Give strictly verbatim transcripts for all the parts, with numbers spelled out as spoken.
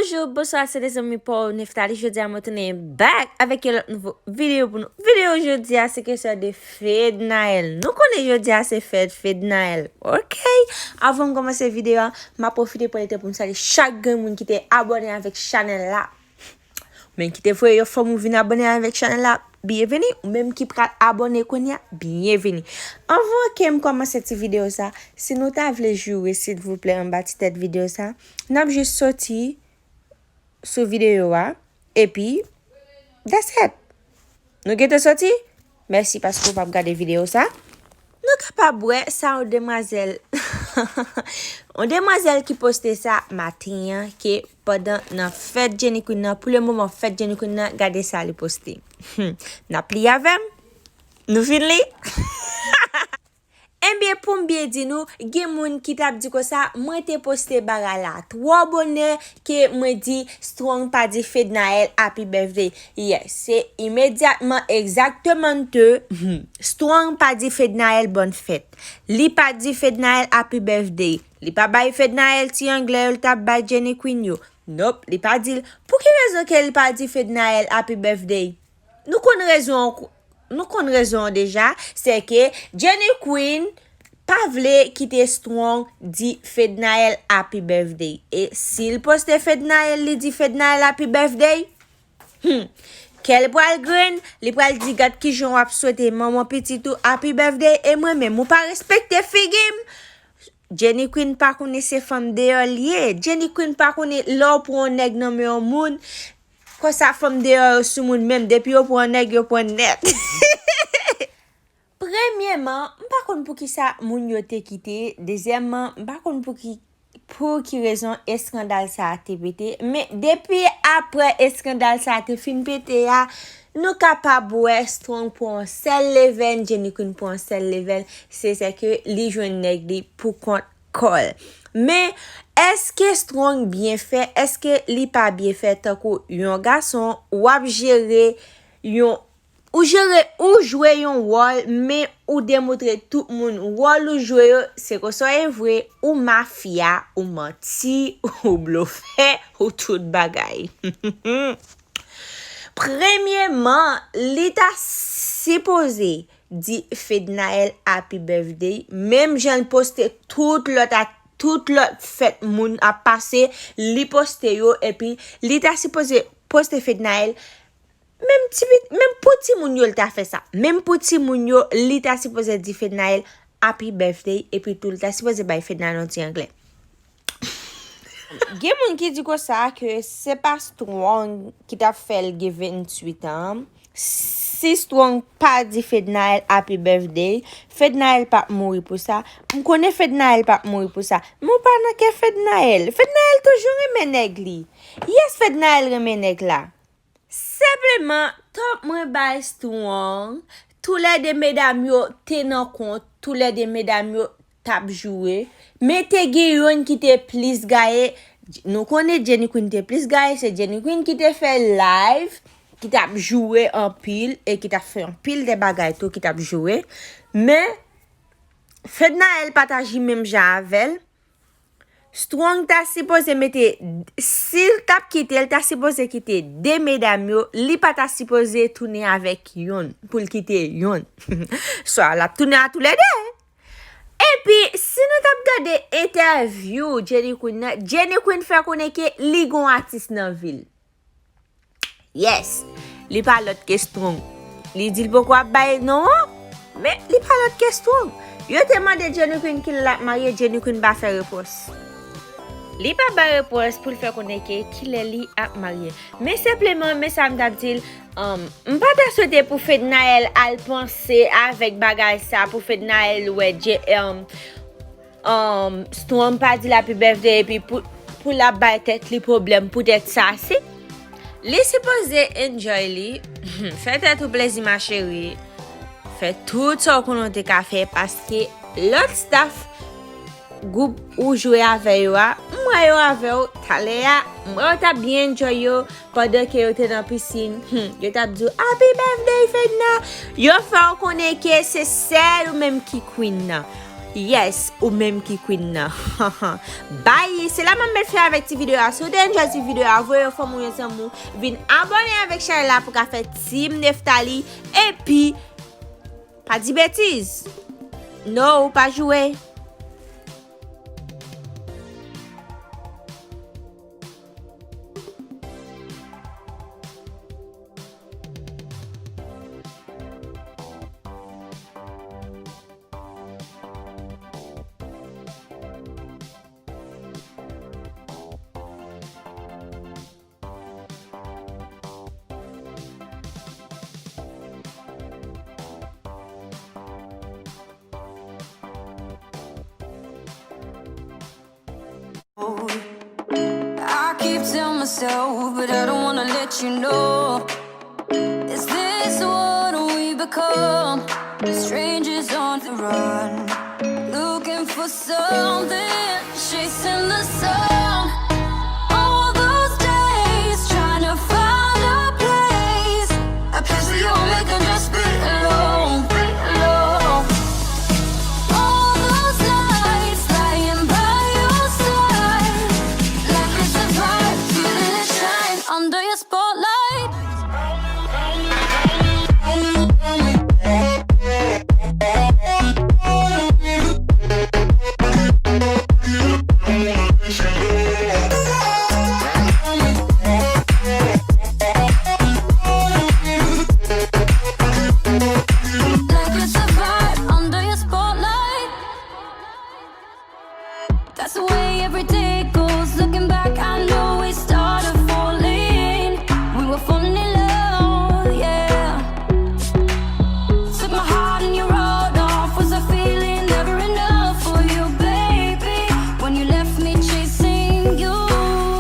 Bonjou, bonswa, se de zanmi pa w Neftali. Jodi a mwen tounen back avèk yon lòt nouvo videyo pou nou. Videyo jodi a se kesyon de Fednaelle. Nou konnen jodi a se fèt Fednaelle. Ok. Avan m kòmanse videyo a, m ap pwofite pran tan pou m salye chak grenn moun ki te abòne avèk chanèl la. Men ki te voye yo fò m vin abòne avèk chanèl la, byenveni. Ou menm ki pral abòne kounye a, byenveni. Anvan ke m kòmanse ti videyo sa, si nou ta vle joure, silvouplè, anba ti tèt videyo sa, n ap jis soti sou videyo a, epi that's it. Nou gentan soti? Mèsi paske w p ap gade videyo sa. Nou kapab wè sa yon demwazèl, yon demwazèl ki poste sa maten an, ke pandan nan fèt Jenny Queen nan, pou le moman fèt Jenny Queen nan, gade sa li poste. Hmm, n ap li avè m? Nou fin li? Ebyen, pou m byen di nou, gen moun ki t ap di konsa, mwen te poste bagay la twò bonè ke mwen di Strong pa di Fednaelle happy birthday. Yes, se imedyatman, egzakteman ke, hmm, Strong pa di Fednaelle bòn fèt. Li pa di Fednaelle happy birthday. Li pa bay Fednaelle ti anglè yo l t ap bay Jenny Queen yo. Nope, li pa di l. Pou ki rezon ke li pa di Fednaelle happy birthday? Nou konn rezon an, nou konn rezon an deja, se ke Jenny Queen pa vle kite Strong di Fednaelle happy birthday. E si l poste Fednaelle, li di Fednaelle happy birthday, hmm, kè l pral grenn, li pral di, "Gad kijan w ap swete manman pitit ou happy birthday, e mwen menm, ou pa respekte figi m." Jenny Queen pa konnen se fanm deyò l ye. Jenny Queen pa konnen lè w pran yon nèg nan men yon moun, konsa fanm deyò yo sou moun menm, depi yo pran nèg, yo pran nèt. Premyèman, m pa konn poukisa moun yo te kite. Dezyèmman, m pa konn pou ki, pou ki rezon eskandal sa a te pete. Men depi apre eskandal sa a te fin pete a, nou kapab wè Strong pran yon sèl levèn, Jenny Queen pran yon sèl levèn, se sèke li jwenn nèg li pou kont kò l. Men, èske Strong byen fè? Èske li pa byen fè tankou yon gason? W ap jere yon, ou jere, ou jwe yon wòl, men ou demontre tout moun wòl ou jwe yo, se konsa w ye vre, ou mafya, ou manti, ou blofè, ou tout bagay. Premyèman, li ta sipoze di Fednaelle happy birthday, menm jan l poste tout lòt a, tout lòt fèt moun ap pase, li poste yo, epi li ta sipoze poste Fednaelle, menm ti, menm pou timoun yo l ta fè sa, menm pou timoun yo, li ta sipoze di Fednaelle happy birthday, epi tou l ta sipoze bay Fednaelle yon ti anglè. Gen moun ki di konsa ke se pa Strong ki t ap fè l gen venntuit an. Si Strong pa di Fednaelle happy birthday, Fednaelle p ap mouri pou sa. M konnen Fednaelle p ap mouri pou sa. Men w pa nan kè Fednaelle. Fednaelle toujou renmen nèg li. Yes, Fednaelle renmen nèg la. Senpleman, top mwen bay Strong, toulède medam yo te nan kont, toulède medam yo t ap joure, men te gen youn ki te plis gaye. Nou konnen Jenny Queen te plis gaye, se Jenny Queen ki te fè live, ki t ap joure anpil e ki t ap fè anpil de bagay tou, ki t ap joure. Men Fednaelle pataje menm jan avè l. Strong ta sipoze mete, si l t ap kite, l ta sipoze kite de medam yo, li pa ta sipoze tounen avèk youn, pou l kite youn. Swa l ap tounen a toulède. Epi, si nou t ap gade entèvyou Jenny Queen nan, Jenny Queen fè konnen ke li gon atis nan vi l. Yes, li pa lòt ke Strong. Li di l poko ap bay non an, men li pa lòt ke Strong. Yo te mande Jenny Queen kilè l ap marye, Jenny Queen pa fè repons. Li pa bay repons pou l fè konnen ke kilè li ap marye. Men senpleman, men sa m t ap di l, um, m pa ta swete pou Fednaelle al panse avèk bagay sa, pou Fednaelle wè Je-, um, um, Strong pa di l happy birthday epi pou, pou l ap bay tèt li pwoblèm poutèt sa, si li sipoze enjoy li, fè tèt ou plezi ma chérie, fè tout sa w konnen w te ka fè paske lòt staff gwoup ou jwe avè yo a, m wè yo avè w talè a, m wè yo t ap byen enjoy yo pandan ke yo te nan pisin, hmm, yo t ap di w happy birthday Fedna, yo fè w konnen ke se sèl ou menm ki queen nan. Yes, ou menm ki queen nan. Bye! Se la m ap met fen avèk ti videyo a. Si w te enjoy ti videyo a, voye yon fanmi w, yon zanmi w. Vin abòne avèk chanèl la pou ka fè Team Nephtalie. Epi, pa di betiz. No, pa joure. I keep telling myself, but I don't wanna let you know. Is this what we become? Strangers on the run, looking for something, chasing the sun. All those days trying to find a place, a place where you'll make them just be alone, be alone. All those nights lying by your side, like it's a vibe, feeling it shine under your spotlight. Like it's a vibe under your spotlight. That's the way every day goes. Looking back, I know we started falling. We were falling in love, yeah. Took my heart and you rode off. Was I feeling never enough for you, baby? When you left me chasing you,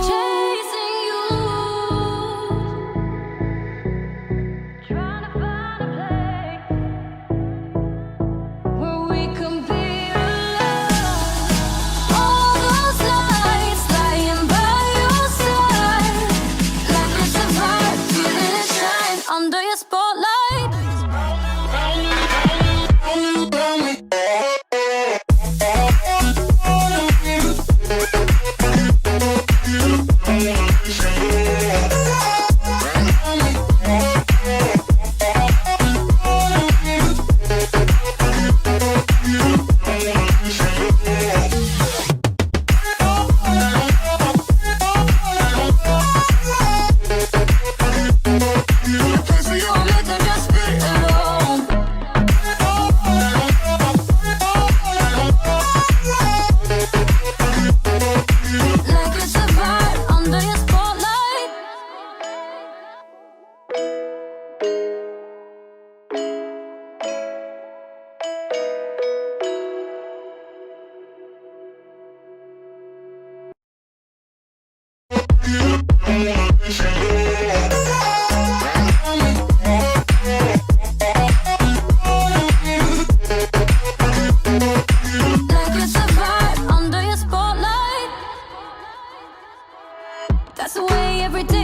chasing you. Trying to find a place where we can be alone. All those nights lying by your side, like it's a vibe, feeling it shine under your spotlight. Like it's a vibe under your spotlight. Like it's a vibe under your spotlight. That's the way every day